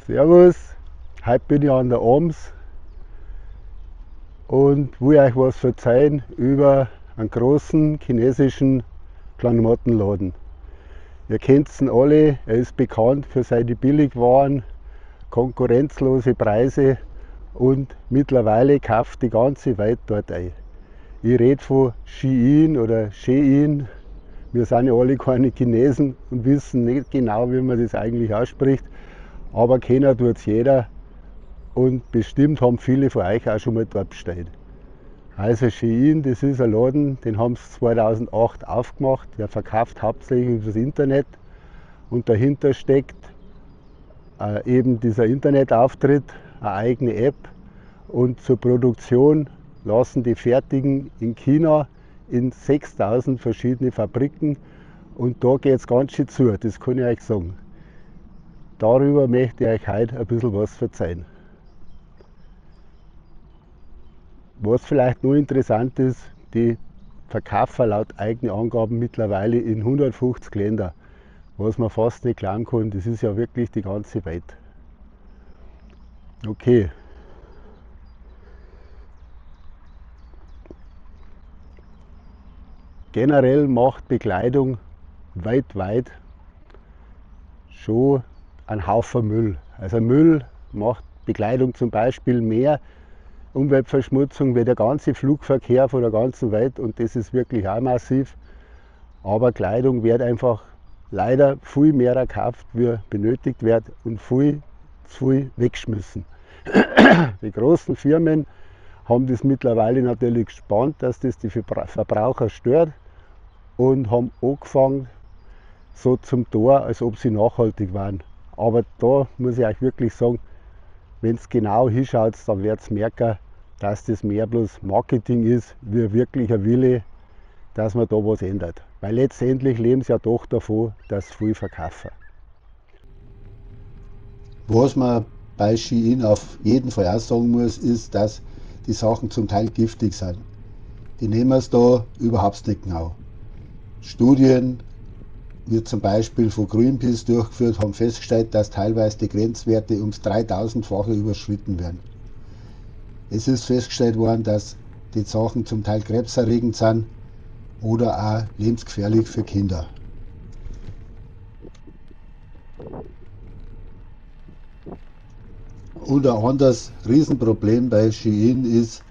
Servus, heute bin ich an der Oms und will euch was verzeihen über einen großen chinesischen Klamottenladen. Ihr kennt ihn alle, er ist bekannt für seine Billigwaren, konkurrenzlose Preise und mittlerweile kauft die ganze Welt dort ein. Ich rede von Shein oder Shein. Wir sind ja alle keine Chinesen und wissen nicht genau, wie man das eigentlich ausspricht. Aber kennen tut's jeder und bestimmt haben viele von euch auch schon mal dort bestellt. Also Shein, das ist ein Laden, den haben sie 2008 aufgemacht. Der verkauft hauptsächlich über das Internet und dahinter steckt eben dieser Internetauftritt, eine eigene App. Und zur Produktion lassen die fertigen in China in 6000 verschiedene Fabriken und da geht's ganz schön zu, das kann ich euch sagen. Darüber möchte ich euch heute ein bisschen was verzeihen. Was vielleicht noch interessant ist, die verkaufen laut eigenen Angaben mittlerweile in 150 Länder, was man fast nicht glauben kann, das ist ja wirklich die ganze Welt. Okay. Generell macht Bekleidung weltweit schon einen Haufen Müll. Also Müll macht Bekleidung zum Beispiel mehr Umweltverschmutzung wie der ganze Flugverkehr von der ganzen Welt und das ist wirklich auch massiv. Aber Kleidung wird einfach leider viel mehr gekauft, wie benötigt wird und viel zu viel weggeschmissen. Die großen Firmen haben das mittlerweile natürlich gespannt, dass das die Verbraucher stört und haben angefangen, so zum Tor, als ob sie nachhaltig waren. Aber da muss ich euch wirklich sagen, wenn's genau hinschaut, dann werdet's merken, dass das mehr bloß Marketing ist, wie wirklich ein Wille, dass man da was ändert. Weil letztendlich leben sie ja doch davon, dass sie viel verkaufen. Was man bei Shein auf jeden Fall auch sagen muss, ist, dass die Sachen zum Teil giftig sind. Die nehmen es da überhaupt nicht genau. Studien, wie zum Beispiel von Greenpeace durchgeführt, haben festgestellt, dass teilweise die Grenzwerte ums 3000-fache überschritten werden. Es ist festgestellt worden, dass die Sachen zum Teil krebserregend sind oder auch lebensgefährlich für Kinder. Und ein anderes Riesenproblem bei Shein ist,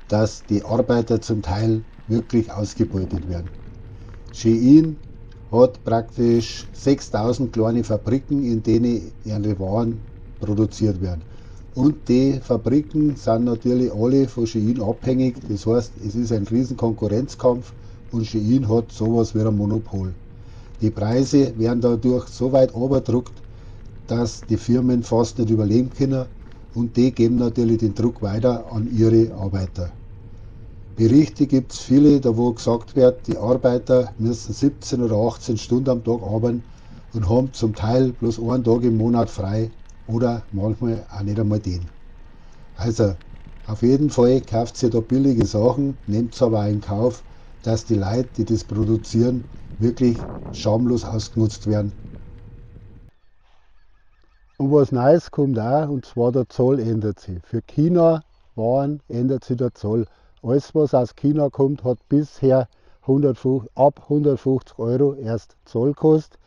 dass die Arbeiter zum Teil wirklich ausgebeutet werden. Shein hat praktisch 6000 kleine Fabriken, in denen ihre Waren produziert werden. Und die Fabriken sind natürlich alle von Shein abhängig. Das heißt, es ist ein riesen Konkurrenzkampf und Shein hat sowas wie ein Monopol. Die Preise werden dadurch so weit runtergedrückt, dass die Firmen fast nicht überleben können und die geben natürlich den Druck weiter an ihre Arbeiter. Berichte gibt's viele, da wo gesagt wird, die Arbeiter müssen 17 oder 18 Stunden am Tag arbeiten und haben zum Teil bloß einen Tag im Monat frei oder manchmal auch nicht einmal den. Also auf jeden Fall kauft ihr da billige Sachen, nehmt aber auch in Kauf, dass die Leute, die das produzieren, wirklich schamlos ausgenutzt werden. Und was Neues kommt auch, und zwar der Zoll ändert sich. Für China-Waren ändert sich der Zoll. Alles, was aus China kommt, hat bisher ab 150 Euro erst Zoll gekostet.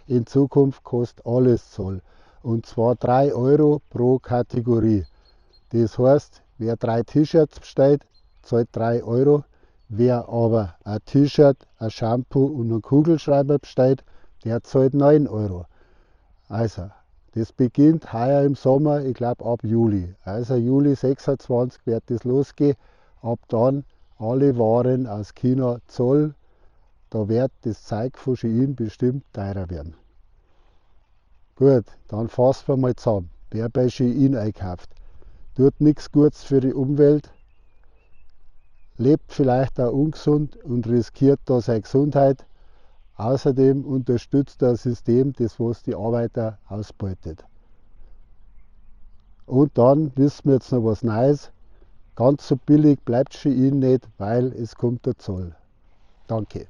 In Zukunft kostet alles Zoll. Und zwar 3 Euro pro Kategorie. Das heißt, wer 3 T-Shirts bestellt, zahlt 3 Euro. Wer aber ein T-Shirt, ein Shampoo und einen Kugelschreiber bestellt, der zahlt 9 Euro. Also, das beginnt heuer im Sommer, ich glaub ab Juli. Also Juli 26 wird das losgehen. Ab dann alle Waren aus China Zoll. Da wird das Zeug von Shein bestimmt teurer werden. Gut, dann fassen wir mal zusammen. Wer bei Shein einkauft, tut nichts Gutes für die Umwelt, lebt vielleicht auch ungesund und riskiert da seine Gesundheit. Außerdem unterstützt das System das, was die Arbeiter ausbeutet. Und dann wissen wir jetzt noch was Neues. Ganz so billig bleibt Shein nicht, weil es kommt der Zoll. Danke.